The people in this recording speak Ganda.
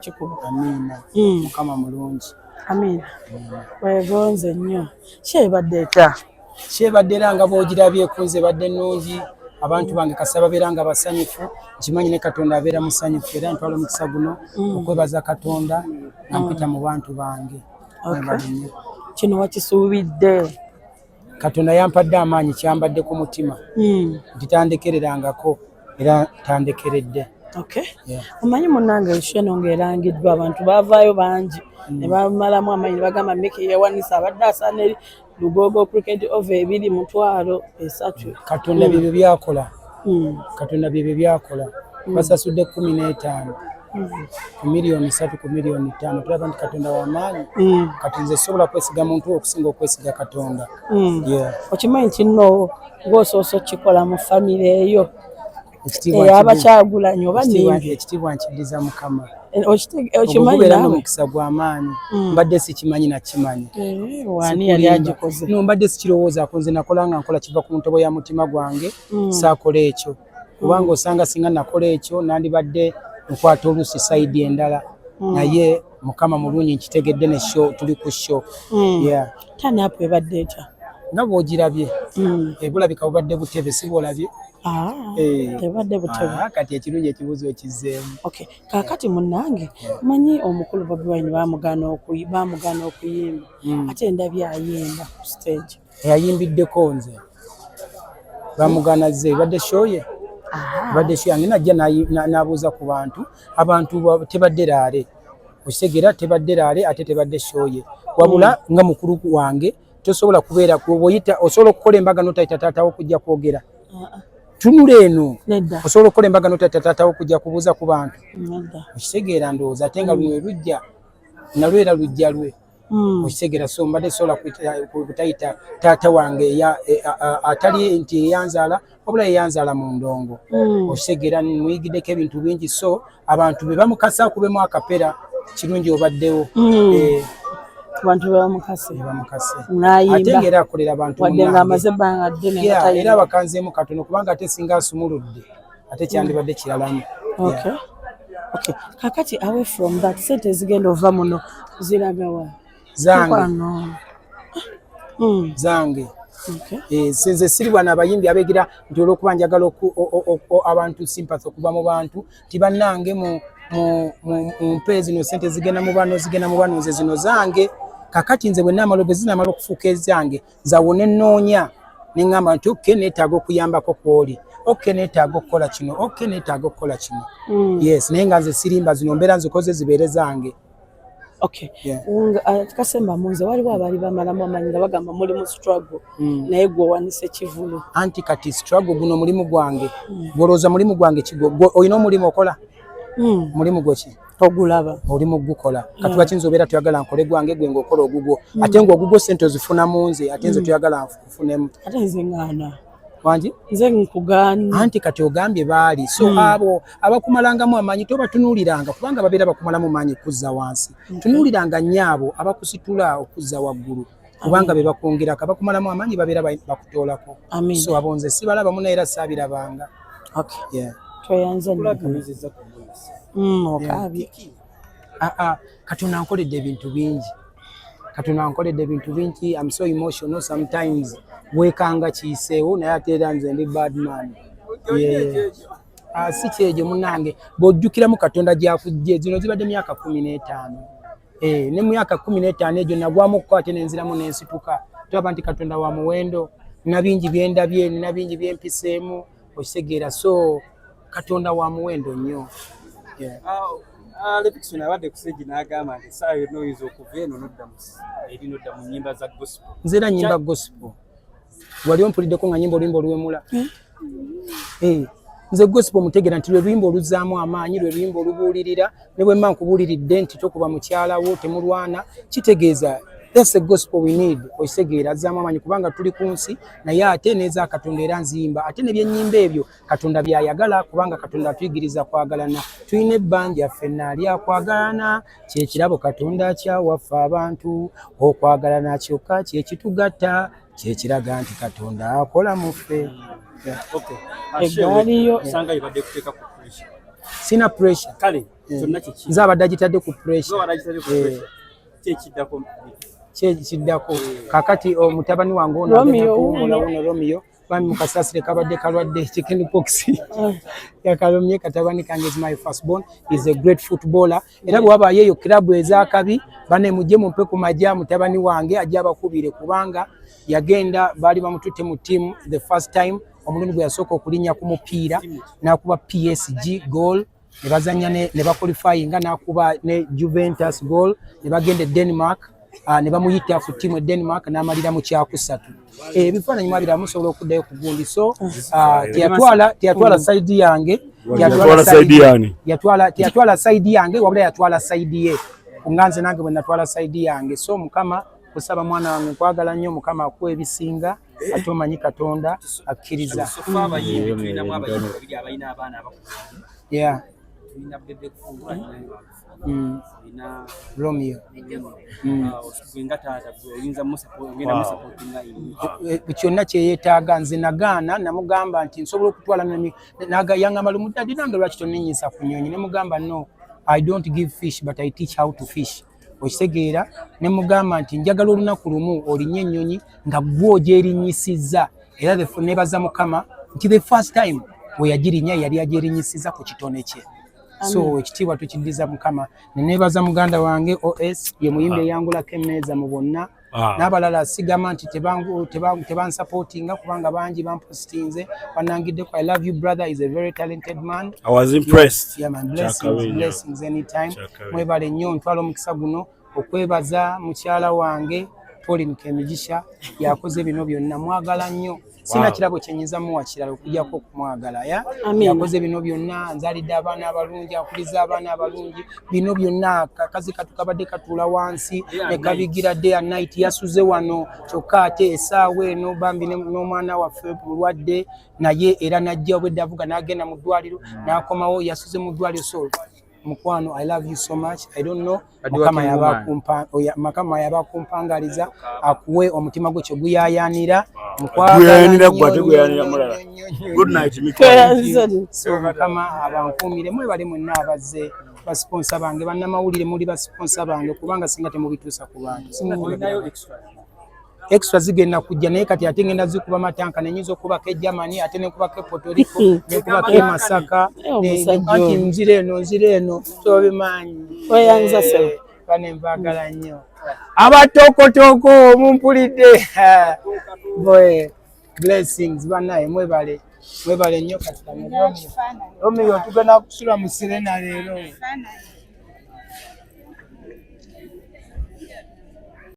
Kikuba. Amiina. Mukama mulungi. Amiina. Wegonze nnyo. Kyebadde etya? Kyebadde era nga bw'ogirabye kunze ebadde nnungi. Abantu bange kasaba babeera nga basanyufu, nkimanyi ne Katonda abeera musanyufu, era ntwala omukisa guno okwebaza Katonda nga mpita mu bantu bange. Mwebale nnyo. Kino wakisuubidde? Katonda yampadde amaanyi, kyambadde ku mutima nti tandekererangako era tandekeredde. Okay. Yeah. Omanyi munnange, show eno ng'erangiddwa, abantu baavaayo bangi ne bamalamu amaanyi ne bagamba Mickey yeewanisa, abadde asaana eri Lugogo Cricket Oval ebiri 30,000. Katonda byebyo byakola. Katonda byebyo byakola. Basasudde 15 ku miliyoni 3 ku miliyoni 5. Tulaba nti Katonda w'amaanyi. Kati nze sobola kwesiga muntu okusinga okwesiga Katonda. Yeah. Okimanyi nti nno ng'osoose okukikola mu famire eyo Ekitiibwa ey'Abakyagulanyi oba ekitiibwa nnimbye? Ekitiibwa nkiddiza Mukama. Okimanyi Ogubeera naawe? n'omukisa gw'amaanyi. Mbadde sikimanyi nakimanyi. Eh, waani yali agikoze? No, mbadde sikirowoozaako. Nze nakola nga nkola kiva ku ntobo ya mutima gwange. Saakola ekyo kubanga osanga singa nakola ekyo nandibadde nkwata oluusi side endala, naye Mukama mulungi, nkitegedde ne show tuli ku show. Yeah. Turn up ebadde etya? Nga bw'ogirabye. Ebulabika bubadde butebe, si bwolabye? Ah, Eh. ebadde butebe. Ah, kati ekirungi ekibuuzo okizzeemu. Okay. Kaakati munnange, manyi omukulu Bobi Wine bamugaana okuyimba, ate ndabye ayimba ku stage. Eyayimbiddeko nze bamugana ze ebadde show ye, ebadde show yange. Najja n'abuuza ku bantu, abantu tebadde rally, okitegeera? Tebadde rally ate tebadde show ye, wabula nga mukulu wange tosobola kubeera bwoyita, osobola okukola embaga notayita taatawo kujja kwogera? Tunula eno. Nedda. Osobola okukola embaga notayita taatawo kujja kubuuza ku bantu? Nedda. Okitegeera? Ndowooza ate nga luno erujja nalwo era lujja lwe. Okitegeera? So mbadde sobola kutayita taata wange atali nti eyanzaala, wabula eyanzaala mu ndongo. Okitegeera? Muyigiddeko ebintu bingi, so abantu be bamukasa akubemu akapera, kirungi obaddewo. Eh, Abantu be bamukase. Be bamukase. N'ayimba. Ate ng'era akolera abantu Wadde munnange. ng'amaze ebbanga ddene nga Yeah, tayimba. era abakanzeemu katono kubanga ate singa asumuludde ate kyandibadde kiralamu. Okay. Kakati away from that, sente ezigenda ova muno ziragawa? Zange. Mukwano. Zange. Okay. Eh, nze siri bwana abayimbi abegira nti olwokuba njagala abantu sympathy okuva mu bantu ti bannange mumpe zino sente, zigenda mu bano, zigenda mu bano. Nze zino zange. Kakati nze bwe naamala, bwe zinamala okufuuka ezange, nzawo ne nnoonya ne ŋŋamba nti okay, neetaaga okuyambako kwoli, okay, neetaaga okukola kino, okay, neetaaga okukola kino. Yes, naye nga nze sirimba, zino mbeera nzikoze zibeere zange. Okay. Yeah. Kasemba munze waliwo abaali bamalamu amaanyi nga bagamba muli mu struggle, naye gwe owanise kivulu. Anti kati struggle guno mulimu gwange. Gwolowooza mulimu gwange kigo? Gwe olina omulimu okola? Mulimu gwe ki? Togulaba. Oli mu gukola. Kati lwaki nze obeera toyagala nkole gwange, gwe ng'okola ogugwo, ate ng'ogugwo sente ozifuna mu nze, ate nze toyagala nfunemu? Ate nze ŋŋaana. Wangi? Nze nkugaana. Anti kati ogambye baali, so abo abakumalangamu amaanyi tobatunuuliranga, kubanga babeera bakumalamu maanyi kuzza wansi. Tunuuliranga nnyo abo abakusitula okuzza waggulu, kubanga be bakwongerako. Abakumalamu amaanyi babeera bakutoolako. Amiina. So abo nze sibalabamu naye era saabirabanga. Okay. Yeah. Tweyanze nnyo. Kulakanyuzizza ku voice. Okaabye. Ah, ah, Katonda ankoledde ebintu bingi. Katonda ankoledde ebintu bingi. I'm so emotional sometimes, weekanga kiyiseewo, naye ate era nze ndi bad man. Yeah. Ah, si kyegyo munange, bw'ojjukiramu Katonda gyakujje, zino zibadde myaka 15. Eh, ne mu myaka 15 egyo nagwamuko ate nenziramu nensituka. Tulaba nti Katonda wa muwendo, nina bingi byendabye, nina bingi byempiseemu, okitegeera? So Katonda wa muwendo nnyo. Yeah. Levixone abadde ku stage n'agamba nti essaawa yonna oyinza okuva eno nodda eri nodda mu nnyimba za gospel. Nze era nyimba gospel. Wali ompuliddeko nga nyimba oluyimba oluwemula? Eh, nze gospel mutegeera nti lwe luyimba oluzzaamu amaanyi, lwe luyimba olubuulirira. Ne bwe mma nkubuuliridde nti tokuba mukyala wo, temulwana, kitegeeza that's the gospel we need, okitegeera? Azzaamu amaanyi kubanga tuli ku nsi, naye ate n'eza Katonda era nziyimba, ate ne byennyimba ebyo Katonda byayagala, kubanga Katonda atuyigiriza kwagalana. Tulina ebbanja ffenna lyakwagalana, kyekirabo Katonda kyawaffe abantu. Okwagalana kyokka kyekitugatta, kyekiraga nti Katonda akola mu ffe. Okay. Eggaali yo- Osanga ebadde kuteeka ku pressure. Sina pressure. Kale kyonna kiki? Nze abadde agitadde ku pressure. Gwe wabadde agitadde ku pressure. Ki ekiddako? Ki ekiddako? Kakati omutabani wange ono Romeo agenda kuwummula wuuno. wuno Romeo, bambi mukasasire kabadde kalwadde chicken pox yakalumye. Katabani kange is my first born, is a great footballer, era bwe wabaayo eyo club ez'akabi bane mujje mumpe ku majja, mutabani wange ajja abakubire, kubanga yagenda baali bamututte mu team the first time, omulundi gwe yasooka okulinnya ku mupiira n'akuba PSG goal ne bazanya ne baqualifyinga, n'akuba ne Juventus goal ne bagenda e Denmark, ne bamuyita ku ttiimu e Denmark n'amalira mu kyakusatu. Ebifaananyi mwabira, musobola okuddayo ku gundi. So teyatwala side yange. Yatwala side yani? Teyatwala side yange, wabula yatwala side ye, nga nze nange bwe natwala side yange. So Mukama kusaba, mwana wange, nkwagala nnyo, Mukama akuwa ebisinga, ate omanyi Katonda akkiriza. So ffe abayimbi tulinamu abayimbi babiri abalina abaana abakulu. Tulina Bebe Cool, tulina Romeo. Gwe nga taata, gwe oyinza ogenda musupportinga in Kyonna kyeyeetaaga. Nze nagaana, namugamba nti nsobola okutwala yaŋŋamba lumu, "Daddy nange lwaki tonnenyisa ku nyonyi?" Ne mugamba, "No, I don't give fish, but I teach how to fish." Okitegeera? Ne mugamba nti njagala olunaku lumu olinnye ennyonyi nga gwe ogyerinnyisizza. Era nebaza Mukama nti the first time we yagirinnya yali agyerinnyisizza ku kitone kye. So ekitiibwa tukiddiza Mukama. Neneebaza muganda wange Os, ye muyimbi eyangulako emmeeza mu bonna. N'abalala sigamba nti tebansupportinga, kubanga bangi bampositinze, banangiddeko. I love you, brother is a very talented man. I was impressed. Yeah, man, blessings, Kyakabi nnyo. blessings anytime. Kyakabi. Mwebale nnyo. Ntwala omukisa guno okwebaza mukyala wange Pauline Kemigisha, yakoze bino byonna. Mwagala nnyo, sina kirabo kyenyinza muwa kirala okujjako okumwagala ya. Amina. Yakoze bino byonna, nzalidde abaana abalungi, akuliza abaana abalungi, bino byonna. Kakazi katu kabadde katuula wansi ne kabigira day and night, yasuze wano kyokka ate essaawa eno bambi n'omwana waffe mulwadde, naye era najja obwedde avuga n'agenda mu ddwaliro n'akomawo, yasuze mu ddwaliro. So mukwano, I love you so much. I don't know, Mukama yaba akumpa, oya, Mukama yaba akumpangaliza, akuwe omutima gwe kye guyayanira. Nkwagala Guyayanira nnyo, gwe ate nnyo, guyayanira nnyo, mulala. nnyo, nnyo, Good nnyo. night, mikwano. So Mukama abankuumire. Mwebale mwenna abazze, basiponsa bange, bannamawulire, muli basiponsa bange, kubanga singa temubituusa ku bantu, singa Olinayo tebabiraba. extra? Extra zigenda kujja, naye kati ate ngenda zikuba matanka, nenyinza okubako e Germany, ate nekubako e Puerto Rico, nekubako e Masaka. Omusajja Anti ono. nzira eno, nzira eno, tobimanyi. Weeyanza, ssebo. Bane mbaagala nnyo, abatokotoko mumpulidde. Boy, blessings banaye, mwebale, mwebale nnyo. Kati kano Romeo, tugenda kusula mu Serena leero.